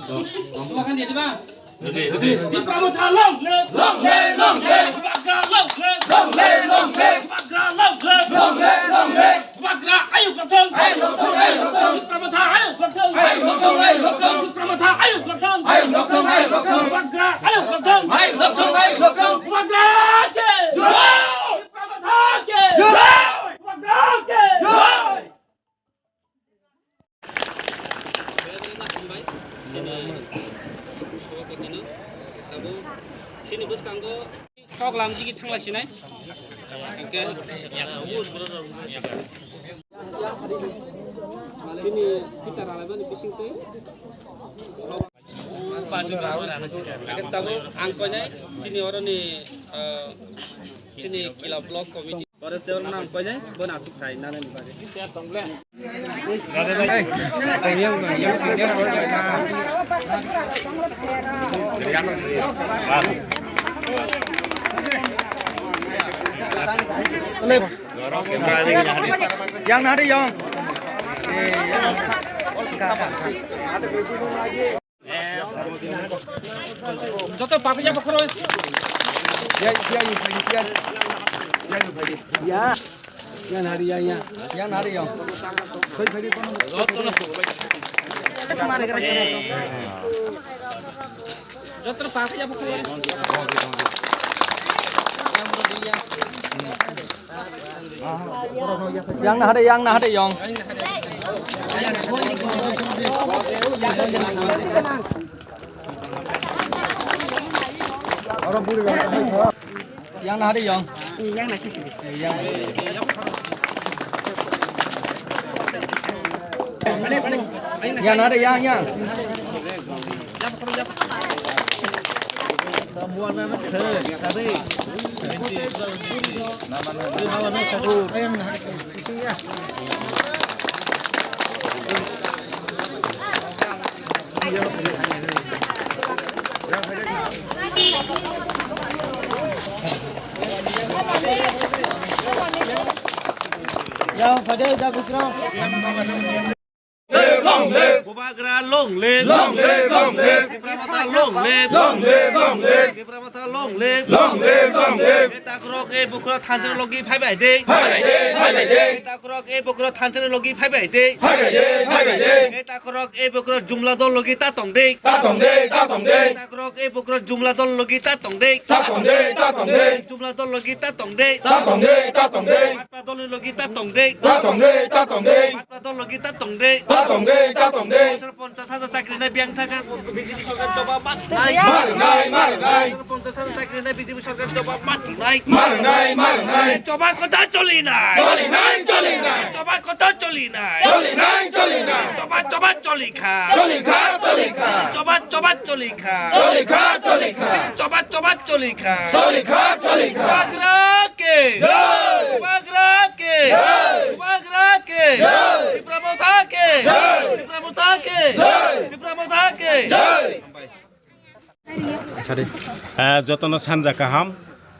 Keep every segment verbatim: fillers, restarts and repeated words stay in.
Tipra Motha long live! Long live, long live! Bubagra long live! Long live, long live! Bubagra long live! Long live, long live! Bubagra ayuk long thung! Ayuk long thung, ayuk long thung! Tipra Motha ayuk long thung! Ayuk long thung, ayuk long thung! Tipra Motha ayuk long thung! Ayuk long thung, ayuk long thung! Bubagra ayuk long thung! Ayuk long thung, ayuk long thung! Bubagra ke! Jai! Tipra Motha ke! Jai! Bubagra ke! Jai! Chini, chini bwskango kok lam digi thangla sinai. Hingke chini kita ralaimani bisingtwi. Hingke tabuk ang koinai chini oroni, ah, chini kila block committee. Paresh Debbarma ang koinai, bo na asuk thai, nana ni bagwi. Yang nari yang. Joto papi ya bokhoro. Ya, ya, you find it, ya. Ya, you find it. Ya. Ya, nari, ya, ya. Ya, nari, ya. Koi find it, kono? Joto papi ya bokhoro. Yang na hade, yang na hade, yang. Yang na hade, yang. Yang na sisi. Yang. Yang na hade, yang, yang. Bubagra long live. Long live, long live. Tipra Motha long live. Long live, long live. Tipra Motha long live. Long live, long live. Neta kwrwk e bukhro thansa logi phai bai de. Phai bai de, phai bai de. Neta kwrwk e bukhro thansa logi phai bai de. Phai bai de, phai bai de. Neta kwrwk e bukhro jumla dol logi ta tong de. Ta tong de, ta tong de. Neta kwrwk e bukhro jumla dol logi ta tong de. Ta tong de, ta tong de. Jumla dol logi ta tong de. Ta tong de, ta tong de. Patwa dol logi ta tong de. Ta tong de, ta tong de. Patwa dol logi ta tong de. Ta tong de, ta tong de. Bosor ponchash hajar chakri nai biyang thaka B J P sorkar choba mat nai. Mar nai, mar nai. Bosor ponchash hajar chakri nai B J P sorkar choba mat nai. Mar nai, mar nai. Choba kotha choli nai. Choli nai, choli nai. Choba kotha choli nai. Choli nai, choli nai. Choba, choba choli kha. Choli kha, choli kha. Choba, choba choli kha. Choli kha, choli kha. Choba, choba choli kha. Choli kha, choli kha. Bubagra ke. Jai. Bubagra ke. Jai. Bubagra ke. Jai. Tipra Motha ke. Jai. Tipra Motha ke. Jai. Tipra Motha ke. Jai. Ah, jotono sanja kaham.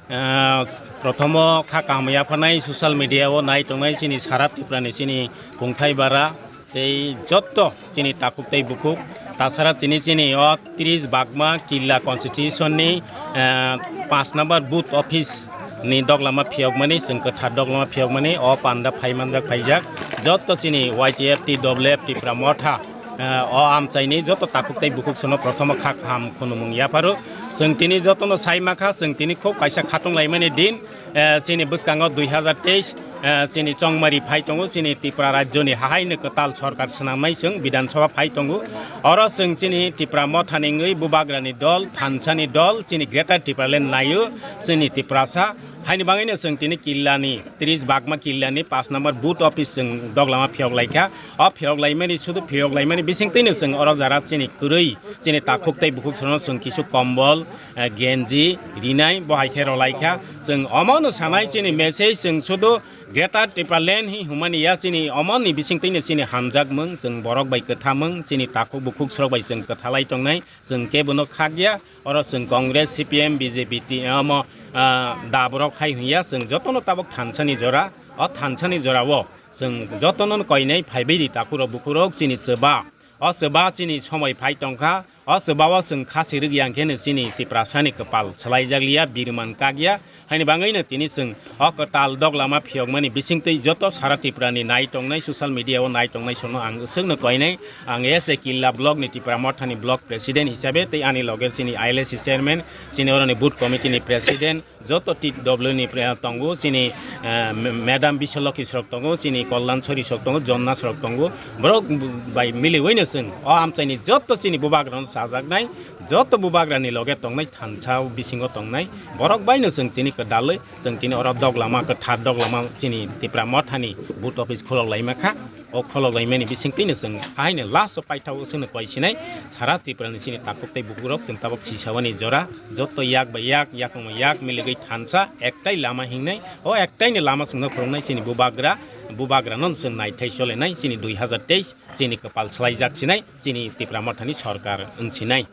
Ah, prothomo kha kaham yapharnai social media o nai tongnai chini sara Tripura ni chini kungthai bara tei jotto chini takhuk tei bukhuk. Tasara chini, chini o tris bagma killa constitution ni, ah, panch number booth office ni doglama phiyokmani, chwng kwthar doglama phiyokmani o panda phaimanjak phaijak jotto chini Y T F T W F Tipra Motha. Ah, o amchaini joto takhuk tei bukhuk sono prothomo kha kaham khunumung yapharo. Chwng tini jotono sai makha, chwng tini khub kaisa khatung laimani din. Eh, chini bwskango dui hazar teis, eh, chini chongmari phai tongo, chini Tripura rajyoni hahaino kwtal sorkar swnamnai chwng Bidhan Sabha phai tongo. Oro chwng chini Tipra Mothani wngwi Bubagrani dol, thansani dol, chini Greater Tipraland naio, chini Tiprasa. Haini bagwino chwng tini killani, tris bagma killani panch number booth office chwng doglama phiyok laikha. O phiyok laimani, sudu phiyok laimani bisingtwino chwng oro jara chini kwrwi, chini takhuk tei bukhuk sono chwng kisu kombol, eh, genji rinai, bo hai khe rwlaikha. Chwng omono sanai chini message, chwng sudu Greater Tipraland hi hwnmani ya, chini omoni bisingtwino chini hamjakmung, chwng borok bai kwthamung, chini takhuk bukhuk sorok bai chwng kwthalai tongnai, chwng kebono khakya. Oro chwng Congress, C P M, B J P, T-, omo, ah, daborok hai hwnya, chwng jotono tabuk thansani jora, o thansani jorao chwng jotono koinai phaibaidi takhurok bukhurok chini chwba. O chwba chini somoi phai tongkha, O chwbao chwng kha sirwk yang khe no chini Tiprasani kwpal swlaijakliya, birman kakya. Haini bagwino tini chwng o kwtal dok lama phiyokmani bisingtwi joto sara Tripurani nai tongnai, social media o nai tongnai sono ang swkno koinai. Ang as a Killa block ni Tipra Mothani block president hisabe tei ani loge chini I L S C chairman, chini oroni booth committee ni president, joto T W ni pre-, tongo, chini, eh, me-, Madam Biswalokhi srok tongo, chini Kollan Sori srok tongo, Jonna srok tongo. Borok bai miliwino chwng o amchaini joto chini bubagrano chajaknai, joto bubagrani loge tongnai, thansa bisingo tongnai. Borok baino chwng chini kwdalwi, chwng chini oro dok lama, kwthar dok lama chini Tipra Mothani booth office khulok laima kha. O khulok laimani bisingtwino chwng haino last o paithao chwngno koi sinai, sara Tripura ni chini takhuk tei bukurok chwng tabok sisawani jora, joto yak bai yak, yakung bai yak miligwi thansa ektai lama hingnai, o ektai ni lama chwngno phwrwngnai chini bubagra, bubagrano chwng naithai solenai chini dui hazar teis, chini kwpal swlaijak sinai, chini Tipra Mothani sorkar wng sinai.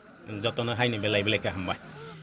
Jotono haino belai belai khe hambai.